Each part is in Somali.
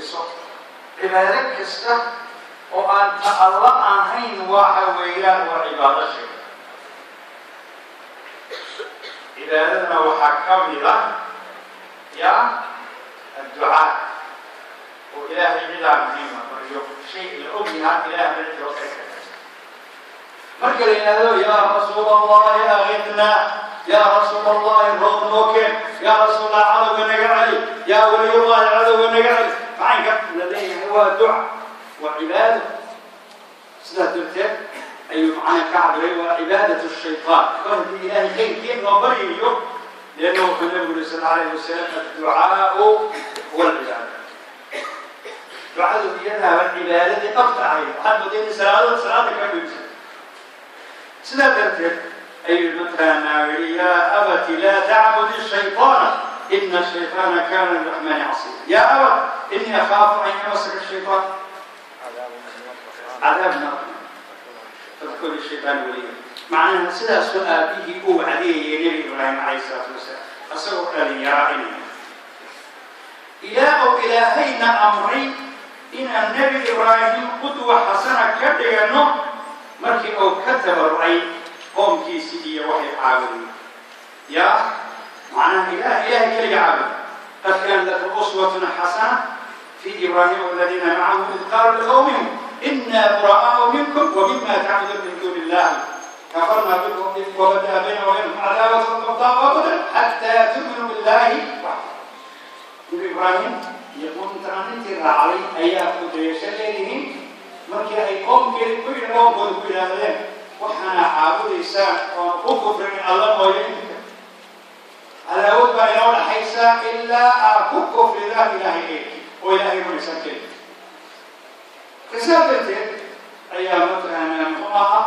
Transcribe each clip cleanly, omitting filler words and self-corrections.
Fiirso, cibaado kasta oo aan ta Alla ahayn waxa weeyaan waa cibaado sheeg. Cibaadadana waxaa ka mid ah yaa adducaa, oo Ilaahay cidaan ahayn la baryo, shay la og yahaa Ilaah cid loo kari kara. Marka la yidhaahdo "Yaa Rasuul Allahi, agidna, yaa Rasuul Allahi, roob noo keen, yaa Rasuulallah, cadowga naga celi, yaa Waliyullahi, cadowga naga celi," macaynka la leeyahay waa duca, waa cibaado. Sidaas darteed ayuu macnaha ka cabiray waa cibaadatu shaytaan. Kor haddii Ilaahay khayrkii loo baryayo, leanna wuxuu Nabigu yuri sal alayhi wasalam: "Adducaau huwa alcibaada." Ducadu iyadaaba cibaadadii dhabta ahayd. Waxaad mooday in salaadada salaada ka dhigsa. Sidaa darteed ayuu mataqaanaa yidhi: "Yaa abati, laa tacbud shayطaana, ina shayطaana kana liraxmani casiya. Yaa abat, inii akhaafu an yamasaka shayطaan cadaab nar fadkuli shayطaan waliya." Macnaha sidaasoo aabihii uu wacdiyayay Nebi Ibraahim calayhi salaatu wasalaam isagoo dhalinyara inay ilaa uu Ilaahayna amray inaan Nebi Ibraahim qudwa xasana ka dhigano markii uu ka tabarucay qoomkiisii iyo waxay caabudeen, yaa macnaha ilaah Ilahay keliga caabud. "Qad kaana lakum uswatun xasana fi Ibraahima waladiina macahu id qaaluu liqowmihim ina bura'aau minkum wamima tacbudun min duuni illahi kafarna bikum wabada'a bayna wabaynahum cadaawatu walbagdaa abadan xataa tu'minuu billahi waxdah." Nabi Ibraahim iyo mumtananintii raacday ayaa ku dayasho leedihiin markii ay qoomkeedi ku qoomkooda ku yidhaahdeen: "Waxaana caabudaysaan oon ku kufrin Alla mooyo inka, cadaawad baa inoo dhaxaysa ilaa aa ku kufridaan Ilaahay eyrkii oo Ilaahay rumaysan keli." Kasaa darteed ayaa mataqaanaa muxuu ahaa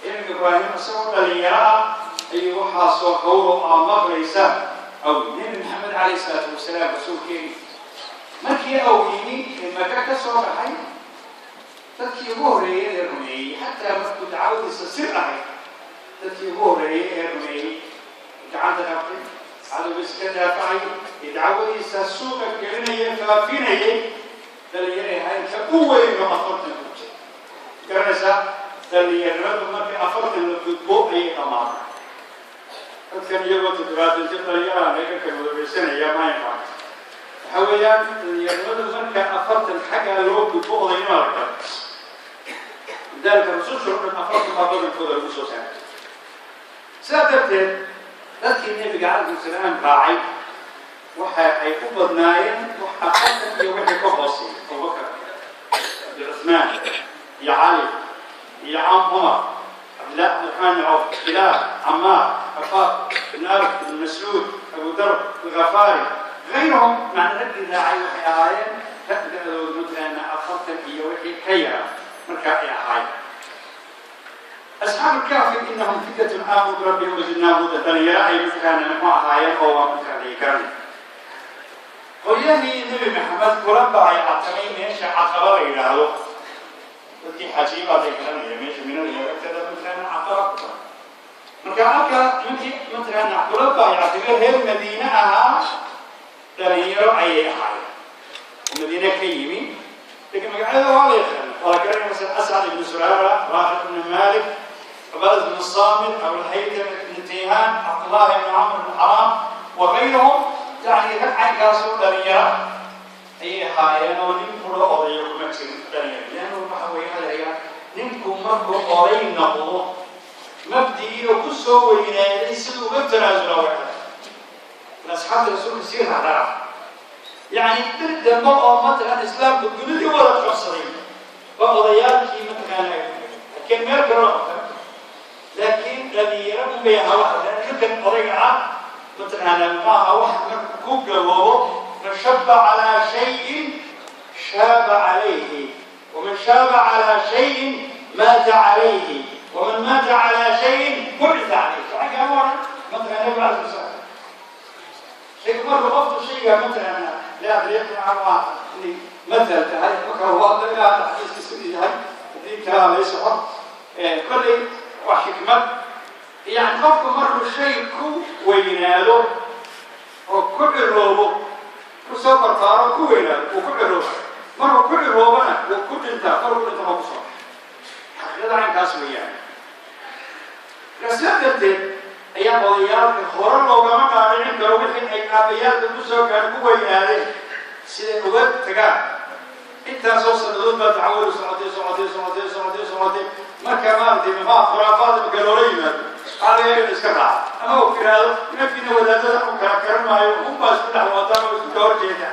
Nabi Ibraahim isagoo dhalinyaro ah ayuu waxaasoo hawlo aa maqlaysaan. Aw Nebi Maxamed calayhi salaatu wasalaam, rasuulkeeni, markii uu yimi ee Maka ka soo baxay, dadkii ugu horreeyey ee rumeeyey, xataa markuu dacwadiisa sir ahayd, dadkii ugu horreeyey ee rumeeyey, gacanta qabtay, cadowga iska daafacay ee dacwadiisa suuqa gelinaya, faafinayay, dhalinyaray ahayn. Ka u weyno 40 ku jira. Garanaysaa, dhalinyarimadu markii 40 la gudbo ayay dhamaaday. Dadkan iyagoo 70 jir dhalinyaraha meega ka madoobaysanaya maayaqaan. Waxa weeyaan dhalinyarimadu marka 40 xaggaa loo gudbo odaynima la galo. Lidaalika rususha o dhan 40 baa badankooda lagu soo saaray. Sidaa darteed dadkii Nebiga calayhi salaam raacay waxa ay u badnaayeen wax 40 iyo wixii ka hooseeya: Abubakar iyo Cuthmaan iyo Cali iyo Cumar, Cabdillah, Cabdiraxmaan ibn Cawf, Bilaal, Camaar, Xafaaf ibn Arab, Ibn Mascuud, Abu Dar Alghafaari, gayrahum. Macna raggii raacay waxay ahaayeen rag da-doodu mataqaana 40 iyo wixii ka yaraa markaa ay ahaayeen. Asxaabu lkaafi "inahum fityatun aamanu birabbihim wazidnaahum huda", dhalinyaro ay mataqaana muxuu ahaayeen oo waa mataqaana ay garanay. Qolyahii Nebi Maxamed kula baayactamay meesha Caqaba la yidhaahdo, dadkii xajiibaad ay garanaya meesha Minada iyo agteeda mataqaana Caqaba ku tahay. Marka halka nimankii mataqaana kula baayactamay reer Madiine ahaa dhalinyaro ayay ahaayeen oo Madiine ka yimi, lakin magacyada waa la yaqaana, waa la garanaya. Masala Ascad ibnu Suraara, Raafid ibnu Malik, Cubaadة بن الصامت، أبو الهيثم بن تيهان، عبد الله بن عمرو بن حرام وغيرهم. يعني rag caynkaasoo dhalinyaro ayay ahaayeen oo nin kula odayo kuma jirin dhalinyaro, leannu waxa weeye hadayaa ninku markuu oday noqdo mabdigii oo ku soo weynaaday siduu uga tanaasula way adag. Asxaabta Rasuulka sii raacraac, yani bir dambe oo mataqaan Islaamku dunidii wada qabsaday waa odayaalkii mataqaana, laakiin meel kale loo qabta, laakiin dhalinyaro unbay ahaa. Waxa ninkan odayga ah mataqaana maaha wax marku ku gaboobo. "Man shaba calaa shayin shaaba calayhi, waman shaaba calaa shayin maata calayhi, waman maata calaa shayin bucita calayh." Waxaa kaama oran mataqana Nabiga alayhi salaam, shayga marka qofku shayga mataqaana laa adriiq waa inay matal tahay. Marka waa ilaa hadda xadiiskiisa u yahay, haddii kalaa lay soco kolley waa xikmad. Yani qofku markuu shay ku weynaado oo ku ciroobo, ku soo barbaaro, ku weynaado, uu ku ciroobo. dhintaa, kor ugu dhinta baa ku soo baxay. Xaqiiqada caynkaas weeyaan. Marka sidaa darteed ayaa odayaalka hore loogama dhaadhicin karo wixii ay aabayaalka ku soo gaadho, ku weynaadeen, siday uga tagaan. Intaasoo sanadood baa dacwadu socotay, socotay, socotay, socotay, socotay. Marka maaragtay, maxaa khuraafaada marka loola yimaado, waxaa laga yaaba in iska raaco ama uu tiraahdo nimankiina wadaadada u kala garan maayo, unbaa isku dhex wataan oo isku ka horjeeda.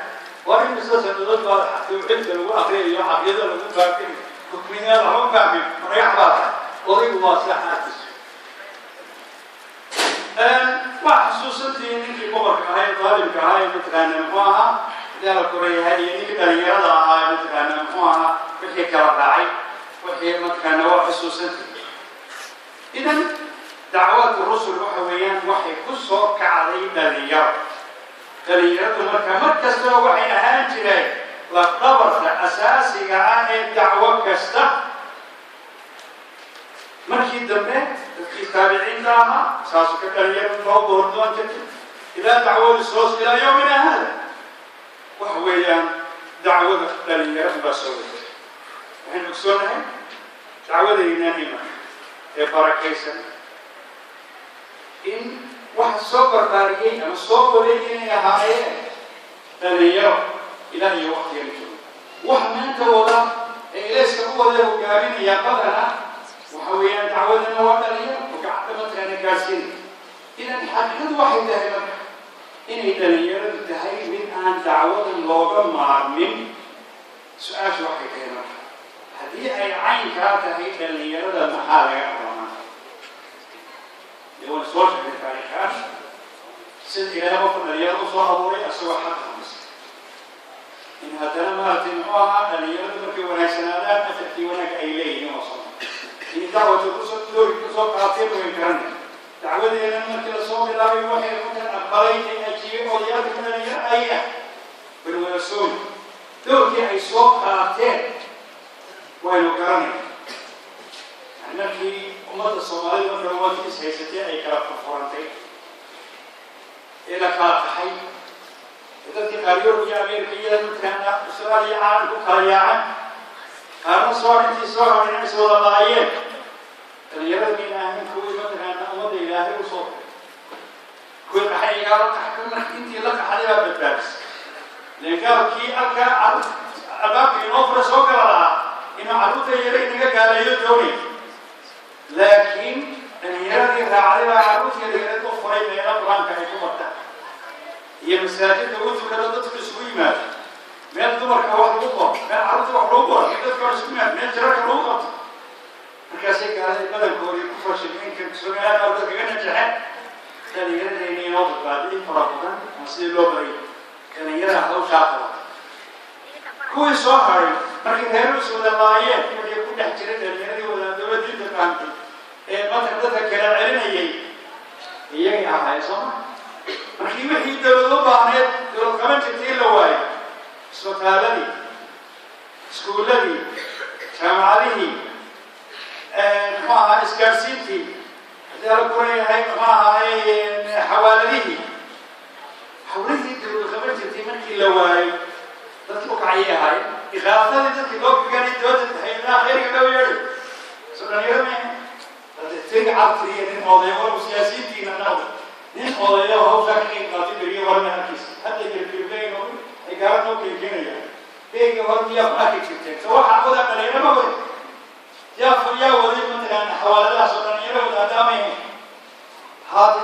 Waa in mise sanadood baa tawxiidka lagu akriyayo, caqiidada lagu faafinayo, hukmiyaad waxba fahmin, madax baa tahay. Odaygu waa sida xaalkiisu. Waa xasuusantihiin ninkii boqorka ahaa ee daalimka ahaa ee mataqaana muxuu ahaa, hadii la korayahay, iyo ninkii dhalinyarada ahaa ee mataqaana muxuu ahaa, wixii kala raacay, wixii mataqaana, waa xusuusantihiin. Idan dacwatu rusul waxa weeyaan waxay ku soo kacday dhalinyaro. Dhalinyaradu marka mar kastaba waxay ahaan jireen lafdhabarta asaasiga ah ee dacwo kasta. Markii dambe dadkii taabiciinta ahaa saasu ka dhalinyaro loo goordoon jirtay ilaa dacwadu soos ilaa yawmina hada. Waxa weeyaan dacwada dhalinyaradu baa soo waday. Waxaynu ogsoonahay dacwadaynan imanka ee barakaysan in waxa soo barbaariyey ama soo waday inay ahaayeen dhalinyaro ilaa iyo waqtigan joogo. Wax maanta wada ee ilayska u wada hogaaminaya badana waxa weeyaan dacwadana waa dhalinyaro oo gacanta mataqaana gaarsiinaya. Idan xaqiiqadu waxay tahay marka inay dhalinyaradu tahay mid aan dacwadan looga maarmin. Su-aashu waxay tahay marka, haddii ay caynkaa tahay, dhalinyarada maxaa laga qabanaa? Dee waan soo sheegay taariikhaan sida Ilaahay qofka dhalinyarada usoo abuuray asagoo xaq hamaysa, in haddana maaragtay muxuu ahaa, dhalinyaradu markay wanaagsanaadaan ajarkii wanaagga ay leeyihiin oo soo in dacwatu kusoo doori kusoo qaateen way garanay. Dacwadeena markii lasoo bilaabay waxay markan aqbalay ee ajiibay odayaalka dhalinyaro ay ah bal wada soomi doorkii ay soo qaateen waynu garanay. Yani markii ummadda Soomaalida marka waadkii is haysatay ay kala furfurantay ee la kala qaxay ee dadkii qaar Yurub iyo Ameerika iyo mataqaana Austraaliya caalamku kala yaacay, qaarna soo intii soo horeyna is wada laayeen, dhalinyarada mayna ahayn kuwii mataqaana ummadda Ilaahay u soo diray? Kuwii qaxay igaala qaxay, markii intii la qaxday baa badbaadisay. Ileen gaalkii halkaa albaabka inoo fura soo gala lahaa inuu carruurta yara inaga gaaleeyo doonay, laakiin dhalinyaradii raacday baa carruurta yaryarad u furay meelo Qur-aanka ay ku bartaan iyo masaajidda ugu tukado, dadku isugu yimaado, meel dumarka wax lagu qoro, meel carruurta wax lagu qoro, meel dadka wax isugu yimaado, meel jirarka lagu qabto. Markaasay gaaladii badankoodii ku fashilmeen, Somaliland oo dadka kaga najaxeen. Dhalinyaradeenii inoo badbaaday in fara badan oo sidii loo barayay dhalinyarada hawshaa qabata. Kuwii soo haray markii reeru is wada laayeen, wixii ku dhex jiray dhalinyaradii wadaadooba diinta fahamtay ee marka dadka kala celinayay iyagay ahaayeen, sooma? Markii wixii dowlad u baahneed, dowlad qaban jirtay in la waayo, isbitaaladii, iskuulladii, jaamacadihii, muxuu ahaa, isgaarsiintii, haddii ala kuleeyahay, muxuu ahaaye, xawaaladihii, hawlihii dowlad qaban jirtay markii la waayay, dadkii u kacayay ahaayeen. Iqaafadii dadkii loo gaganay dowladda hayadaha khayriga loo yeedhay soo dhalinyaro maaha. Tiri cabtiriya nin odayo walow siyaasiyiintiina noqda, nin odayo hawshaa ka qayb qaatay beriyo horena arkaysa. Hadda gelgelgeyn ay gaala noo keenkeenayaan, beega hore miyaa ku arki jirteen? So waxaa wada dhalinyaro ma wada yaa yaa waday mataqaana xawaaladahaas oo dhalinyaro wada may ahayn? Haade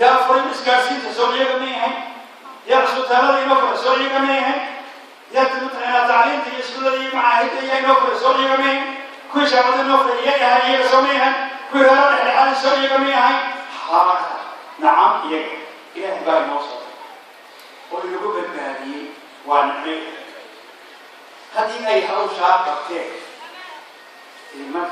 yaa furay isgaarsiinta? Soo iyaga may ahayn? Yaa cisbitaalada inoo furay? Soo iyaga may ahayn? Yaa mataqaana tacliinta iyo iskuullada iyo macaahidda yaa inoo furay? Soo iyaga may ahayn? Kuwii shaamada inoo furay iyay ahayn? Iyaga soo may ahayn? Kuwii reero dhexdhexaaday soo iyaga may ahayn? Haa, nacam, iyaga. Ilaahay baa inoo soo oo inagu badbaadiyey, waa nicmay haddii ay hawshaa qabteen.